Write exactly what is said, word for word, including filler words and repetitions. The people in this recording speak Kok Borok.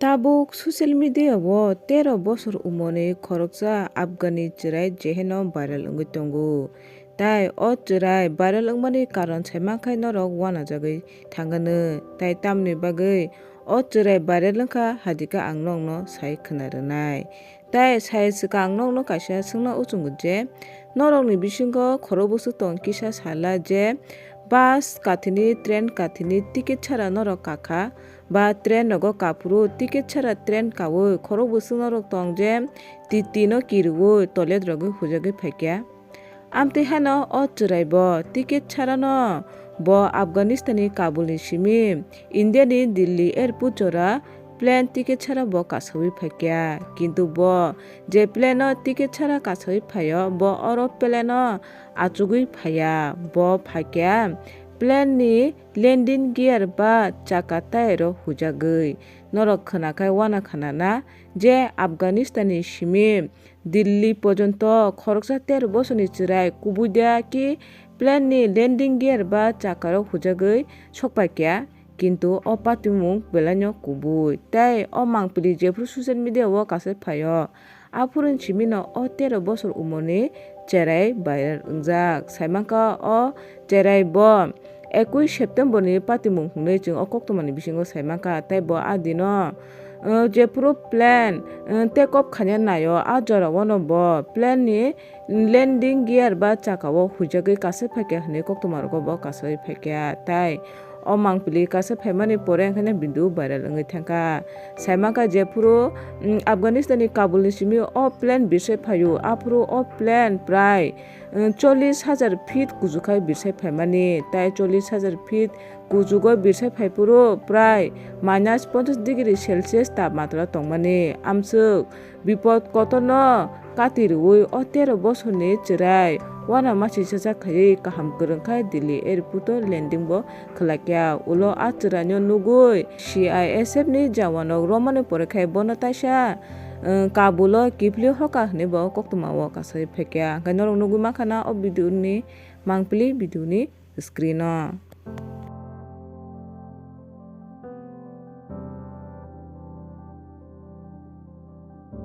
Tabuk social media o tero bosor umorni khoroksa Afghani chwrai jeheno viral wngwi tongo. Tai o chwrai viral wngmani karon saimankhe norok uanajagwi thangano. Tai tamni bagwi o chwrai viral wngkha hadikhe ang nokno sai khwna rwnai. Tai sai swkang nokno kaisa swngna uchungo je, norokni bisingo khorok bwswk tong kisa sala je, bus kathini, train kathini ticket chara norok kakha, ba train rogo kaphuru ticket chara train kawi khorok bwswk norok tong je, titi no kiriwi toilet rogwi hujagwi phaikha. Amtwi hano o chwrai bo ticket chara no bo Afghanistan ni Kabul ni simi India ni Delhi airport jora plane ticket chara bo kasawi phaikha. Kintu bo je plane o ticket chara kasawi phaio, bo oro plane o achugwi phaiya, bo phaikha plane ni landing gear ba chaka tyre o hujagwi. Norok khwnakhai uana khanana je Afghanistan ni simi Delhi porjonto khoroksa tero bosorni chwrai kubui da ki plane ni landing gear ba chakaro hujagwi sokpaikha, kintu o patimung belaino kubui. Tai o mangpili jephuru social media o kasai phaio, aphuru simino o tero bosor umorni chwrai viral wngjak. Saimankha o chwrai bo ekui September ni patimung hwnwi chwng o koktwmani bisingo saimankha, tai bo a dino, uh, jephuru plane, uh, take off khaina naio, a jorao no bo plane ni landing gear ba chaka o huijagwi kasai phaikha hwnwi koktwma rogo bo kasai phaikha. Tai o mangpili kasai phaimani pore wngkha video viral wngwi thangkha. Saimankha jephuru, um, Afghanistan ni Kabul ni simi o plane bisai phaio, aphuru o plane prai, um, chollish hajar feet kuchukhai bisai phaimani, tai chollish hajar feet kuchugo bisai phaiphuru prai minus ponchash degree Celsius tapmatra tongmani. Amswk bipod kotorno kati rwui o tero bosorni chwrai uana masi sajak khaiwi kaham kwrwngkhai Delhi airport o landing bo khwlaikha. Ulo a chwraino nugui C I S F ni jawanrok romani pore khai bono taisa, um, Kabul o kiphilwi hoka hwnwi bo koktwma o kasai phaikha. Hwnkhe norok nugui mankha na o video ni mangpili video ni screen o.